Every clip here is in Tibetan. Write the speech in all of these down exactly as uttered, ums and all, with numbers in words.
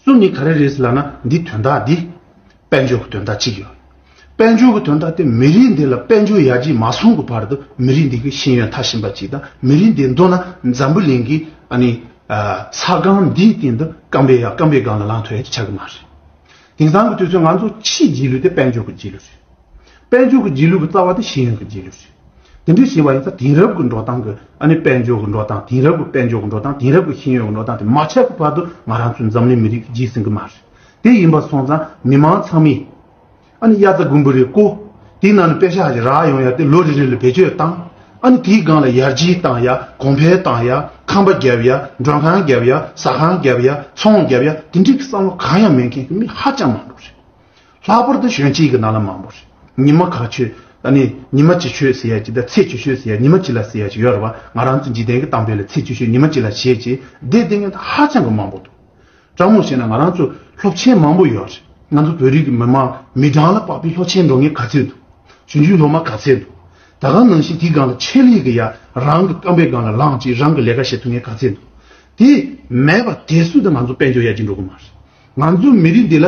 གཙོ་ནི་ག་རེ་རེད་ཟེར་ལབ་ན། འདི་དོན་དག་འདི་དཔལ་འབྱོར་གྱི་དོན་དག་གཅིག་ཡོད། དཔལ་འབྱོར་གྱི་དོན་དག་དེ་མི་རིགས་འདི་ལ་དཔལ་འབྱོར་ཡར་རྒྱས་མ་སོང་གི་བར་དུ་མི་རིགས་འདི་གི་ཤེས་ཡོན་མཐར་ཕྱིན་པ་ཅིག་དང་། མི་རིགས་འདི་མདོར་ན་འཛམ་བུ་གླིང་གི་ཨ་ནི་ས་སྒང་འདིའི་སྟེང་དུ་རྐང་པའི་ཡ་རྐང་པའི་སྒང་ལ་ལངས་ཐུབ་ཡ་ཅིག་ཆགས་ཀྱི་མ་རེད། དེང་སང་གི་དུས་ཚོད་ང་ཚོ་ཕྱིའི་རྗེས་ལུས་དེ་དཔལ་འབྱོར་གྱི་རྗེས་ལུས་རེད། དཔལ་འབྱོར་གྱི་རྗེས་ལུས་ཀྱི་རྩ་བ་དེ་ཤེས་ཡོན་གྱི་རྗེས་ལུས་རེད། དེ་འདྲ་བྱས་པ་ཡིན་ཙང་དེང་རབས་ཀྱི་འགྲོ་སྟངས་ཀྱི་ཨ་ནི་དཔལ་འབྱོར་གྱི་འགྲོ་སྟངས། དེང་རབས་ཀྱི་དཔལ་འབྱོར་གྱི་འགྲོ་སྟངས། དེང་རབས་ཀྱི་ཤེས་ཡོན་གྱི་འགྲོ་སྟངས་དེ་མ་ཆགས་ཀྱི་བར་དུ་ང་རང་ཚོའི་འཛམ་གླིང་མི་རིགས་ཀྱི་རྗེས་ཟིན་གྱི་མ་རེད། དེ་ཡིན་པ་སོང་ཙང་མི་མང་ཚང་མས་ཨ་ནི་དབྱར་རྩྭ་དགུན་འབུ་རེ་བརྐོ། དེའི་ནང་ནས་པེ་ཤག་ཅིག་རག་ཡོང་ཡ་དེ་ལོ་རེ་རེ་ལ་བེད་སྤྱོད་བཏང་། ཨ་ནི་དེའི་སྒང་ལ་ཡར་རྒྱས་བཏང་ཡ། གོང་འཕེལ་བཏང་ཡ། ཁང་པ་བརྒྱབ་ཡ། མགྲོན་ཁང་བརྒྱབ་ཡ། ཟ་ཁང་བརྒྱབ་ཡ། ཚོང་བརྒྱབ་ཡ། དེ་འདྲའི་བསམ་བློ་གང་ཡང་མེད་མཁན་གྱི་མི་ཧ་ཅང་མང་པོ་རེད། ལྷག་པར་དུ་གཞོན་སྐྱེས་ཀྱི་ནང་ལ་མང་པོ་རེད། ཉི་མ་ག་ཆོད། ཨ་ནི་ཉི་མ་གཅིག་ཆོད་ཟེར་ཡ་ཅིག་དང་། ཚེ་གཅིག་ཆོད་ཟེར་ཡ། ཉི་མ་གཅིག་ལ་ཟེར་ཡ་ཅིག་ཡོད་རེད་བ། ང་རང་ཚོ་འཇིག་རྟེན་གྱི་གཏམ་དཔེ་ལ་ཚེ་གཅིག་ཆོད་ཉི་མ་གཅིག་ལ་བྱེད་ཅེས་བསྡད་བསྡད་མཁན་ཧ་ཅང་གི་མང་པོ་འདུག་དྲང་མོ་བཤད་ན་ང་རང་ཚོ་སློབ་ཆེན་མང་པོ་ཡོད་རེད། ང་ཚོ་བོད་རིགས་ཀྱི་མི་མང་མི་གྲངས་ལ་དཔག་པའི་སློབ་ཆེན་འགྲོ་མཁན་ག་ཚོད་འདུག་གཞོན་གཞོན་སློབ་མ་ག་ཚོད་འདུག་ད་ག་ནང་བཞིན་དེའི་སྒང་ལ་ཆེད་ལས་ཀྱི་ཡ་རང་གི་རྐང་པའི་སྒང་ལ་ལངས་ཅིག་རང་གི་ལས་ཀ་བྱེད་ཐུབ་མཁན་ག་ཚོད་འདུག་དེ་མེད་པ་དེ་སུ་དང་ང་ཚོ་དཔལ་འབྱོར་ཡར་རྒྱས་འགྲོ་གི་མ་རེད། ང་ཚོ་མི་རིགས་འདི་ལ་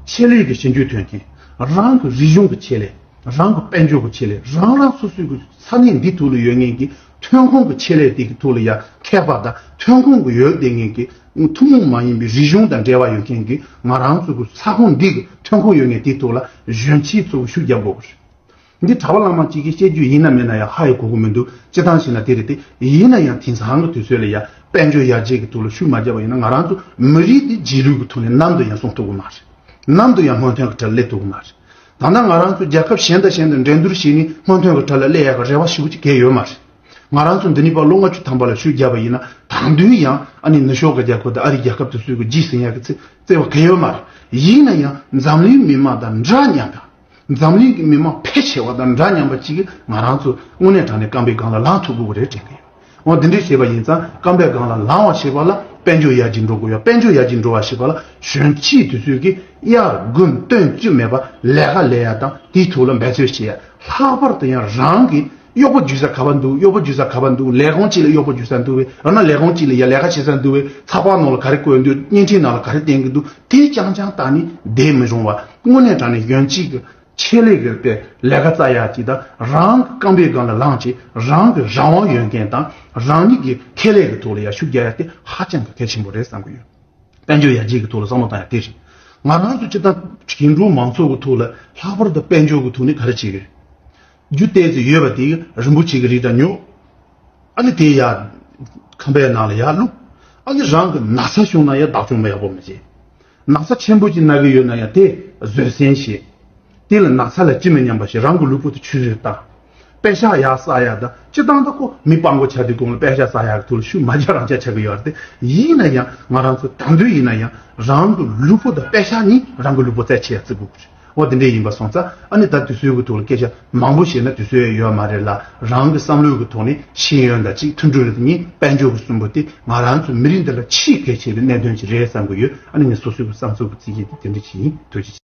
ཆེད་ལས་ཀྱི་ཞིབ་འཇུག་ཐོན་མཁན། རང་གི་རིག་གཞུང་གི་ཆེད་ལས། རང་གི་དཔལ་འབྱོར་གྱི་ཆེད་ལས། རང་རང་སོ་སོའི་གི་ས་གནས་འདི་ཐོག་ལ་ཡོད་མཁན་གྱི་ཐོན་ཁུངས་ཀྱི་ཆེད་ལས་དེ་གི་ཐོག་ལ་ཡ་མཁས་པ་དང་། ཐོན་ཁུངས་ཀྱི་ཡོད་བསྡད་མཁན་གྱི་ཐུན་མོང་མ་ཡིན་པའི་རིག་གཞུང་དང་འབྲེལ་བ་ཡོད་མཁན་གྱི་ང་རང་ཚོ་གི་ས་ཁོངས་འདི་གི་ཐོན་ཁུངས་ཡོད་མཁན་དེའི་ཐོག་ལ་གཞོན་སྐྱེས་ཚོ་གི་ཤུགས་རྒྱབ་དགོས་པ་རེད། འདི་གྲྭ་པ་བླ་མ་གཅིག་གིས་བཤད་རྒྱུ་ཡིན་ན་མིན་ན་ཡང་ཧ་ཡང་གོ་གི་མི་འདུག་སྤྱིར་བཏང་བྱས་ན་དེ་རེད་དེ། ཡིན་ན་ཡང་དེང་སང་གི་དུས་ཚོད་ལ་ཡ་དཔལ་འབྱོར་ཡར་རྒྱས་ཀྱི་ཐོག་ལ་ཤུགས་མ་བརྒྱབ་པ་ཡིན་ན། ང་རང་ཚོ་མི་རིགས་འདི་རྗེས་ལུས་ཀྱི་ཐོག་ནས་ནམ་དུ་ཡང་སོང་ཐུབ་ཀྱི་མ་རེད། ནམ་དུ་ཡང་སྔོན་ཐོན་གྱི་གྲལ་ལ་སླེབས་ཐུབ་ཀྱི་མ་རེད། ད་ལྟ་ང་རང་ཚོ་རྒྱལ་ཁབ་གཞན་དང་གཞན་དང་འགྲན་བསྡུར་བྱས་ནས་སྔོན་ཐོན་གྱི་གྲལ་ལ་སླེབས་ཡག་གི་རེ་བ་ཞེ་པོ་ཅིག་གང་ཡང་ཡོད་མ་རེད། ང་རང་ཚོ་འདི་ནས་ཕར་ལོ་ལྔ་བཅུ་ཐམ་པ་ལ་ཤུགས་བརྒྱབ་པ་ཡིན་ན། ད་དུང་ཡང་ཨ་ནི་ནུབ་ཕྱོགས་ཀྱི་རྒྱལ་ཁབ་དང་ཨ་རིའི་རྒྱལ་ཁབ་དེ་ཚོའི་གི་རྗེས་ཟིན་ཡག་གི་བརྩེ་བ་གང་ཡང་ཡོད་མ་རེད། ཡིན་ན་ཡང་འཛམ་གླིང་མི་མང་དང་འདྲ་མཉམ་པ། འཛམ་གླིང་གི་མི་མང་ཕལ་ཆེ་བ་དང་འདྲ་མཉམ་པ་ཅིག་གིས་ང་རང་ཚོ་དངོས་གནས་དྲང་གནས་རྐང་པའི་སྒང་ལ་ལངས་ཐུབ་དགོས་ཀྱི་རེད་དྲན་གྱི་ཡོད། འོ་འདི་འདྲས་བྱས་པ་ཡིན་ཙང་། རྐང་པའི་སྒང་ལ་ལངས་པ་ཞེས་པ་ལ་དཔལ་འབྱོར་ཡར་རྒྱས་འགྲོ་དགོས་ཡ། དཔལ་འབྱོར་ཡར་རྒྱས་འགྲོ་བ་ཞེས་པ་ལ་གཞོན་སྐྱེས་དེ་ཚོས་ཀྱི་དབྱར་དགུན་སྟོན་བཅུ་མེད་པར་ལས་ཀ་ལས་ཡ་དང་། དེའི་ཐོག་ལ་འབད་རྩོལ་བྱེད་ཡ། ལྷག་པར་དུ་ཡང་རང་གི་གཡོག་པོ་འཇུག་ས་ག་པར་འདུག་གཡོག་པོ་འཇུག་ས་ག་པར་འདུག་ལས་ཁུངས་གཅིག་ལ་གཡོག་པོ་འཇུག་ས་འདུག་པས། ཡང་ན་ལས་ཁུངས་གཅིག་ལ་ཡ་ལས་ཀ་བྱེད་ས་འདུག་པས། ཚགས་པར་ནང་ལ་ག་རེ་བཀོད་འདུག་བརྙན་འཕྲིན་ནང་ལ་ག་རེ་བསྟན་གྱི་འདུག་དེ་རྐྱང་རྐྱང་ལྟ་ནས་བསྡད་མི་རུང་བ། དངོས་གནས་དྲང་གནས་གཞོན་སྐྱེས་ཀྱི་ཆེད་ལས་ཀྱི་དཔེ་ལས་ཀ་བཙལ་ཡག་ཅིག་དང་། རང་གི་རྐང་པའི་སྒང་ལ་ལངས་བྱས། རང་གི་རང་དབང་ཡོད་མཁན་དང་། རང་ཉིད་ཀྱི་ཁེ་ལས་ཀྱི་ཐོག་ལ་ཡ་ཤུགས་རྒྱག་ཡ་དེ་ཧ་ཅང་གི་གལ་ཆེན་པོ་རེད་བསམ་གྱི་ཡོད། དཔལ་འབྱོར་ཡར་རྒྱས་ཀྱི་ཐོག་ལ་བསམ་བློ་བཏང་ཡ་དེ་རེད། ང་རང་ཚོ་སྤྱིར་བཏང་སྒེར་འབྲུག་མང་ཚོགས་ཀྱི་ཐོག་ལ། ལྷག་པར་དུ་དཔལ་འབྱོར་གྱི་ཐོག་ནས་ག་རེ་བྱེད་ཀྱི་རེད། རྒྱུ་ཏོག་ཙམ་ཡོད་པ་དེ་རིན་པོ་ཆེ་གི་རིགས་འདྲ་ཉོ། ཨ་ནི་དེ་ཡ་ཁང་པའི་ནང་ལ་ཡར་བླུགས། ཨ་ནི་རང་གི་ན་ཚ་བྱུང་ན་ཡ་བདག་སྐྱོང་མ་ཡག་པོ་མི་བྱེད། ན་ཚ་ཆེན་པོ་ཅིག་ན་གི་ཡོད་ན་ཡང་དེ་བཟོད་བསྲན་བྱེད། དེ་ལ་ན་ཚ་ལ་ཅི་མི་སྙམ་པ་ཞིག་རང་གི་ལུས་པོ་དེ་ཆུད་ཟོས་བཏང་། པེ་ཤག་ཡར་བསགས་ཡ་དང་། སྤྱིར་བཏང་ད་ཁོ་མི་དཔའ་མགོ་ཆགས་དུས་གོང་ལ་པེ་ཤག་བསགས་ཡག་གི་ཐོག་ལ་ཤུགས་མ་རྒྱག་རང་རྒྱག་ཆགས་ཀྱི་ཡོད་རེད་དེ། ཡིན་ན་ཡང་ང་རང་ཚོ་ད་དུང་ཡིན་ན་ཡང་རང་གི་ལུས་པོ་དང་པེ་ཤག་གཉིས་རང་གི་ལུས་པོ་རྩད་ཆེ་ཡ་བརྩི་དགོས་ཀྱི་རེད། འོ་དེ་འདྲས་ཡིན་པ་སོང་ཙང་། ཨ་ནི་ད་དུས་ཚོད་ཀྱི་ཐོག་ལ་སྐད་ཆ་མང་པོ་བཤད་ན་དུས་ཚོད་ཡོད་མ་རེད་ལ། རང་གི་བསམ་བློའི་གི་ཐོག་ནས་ཤེས་ཡོན་དང་གཅིག་མཐུན་སྒྲིལ་དང་གཉིས་དཔལ་འབྱོར་གྱི་གསུམ་པོ་དེ་ང་རང་ཚོ་མི་རིགས་འདི་ལ་ཆེས་གལ་ཆེ་བའི་གནད་དོན་ཅིག་རེད་བསམ་གྱི་ཡོད། ཨ་ནི་ངས་སོ་སོའི་གི་བསམ་ཚུལ་གྱི་ཚིག་གི་དེ་འདྲ་ཅིག་ཡིན། ཐུགས་རྗེ་ཆེ།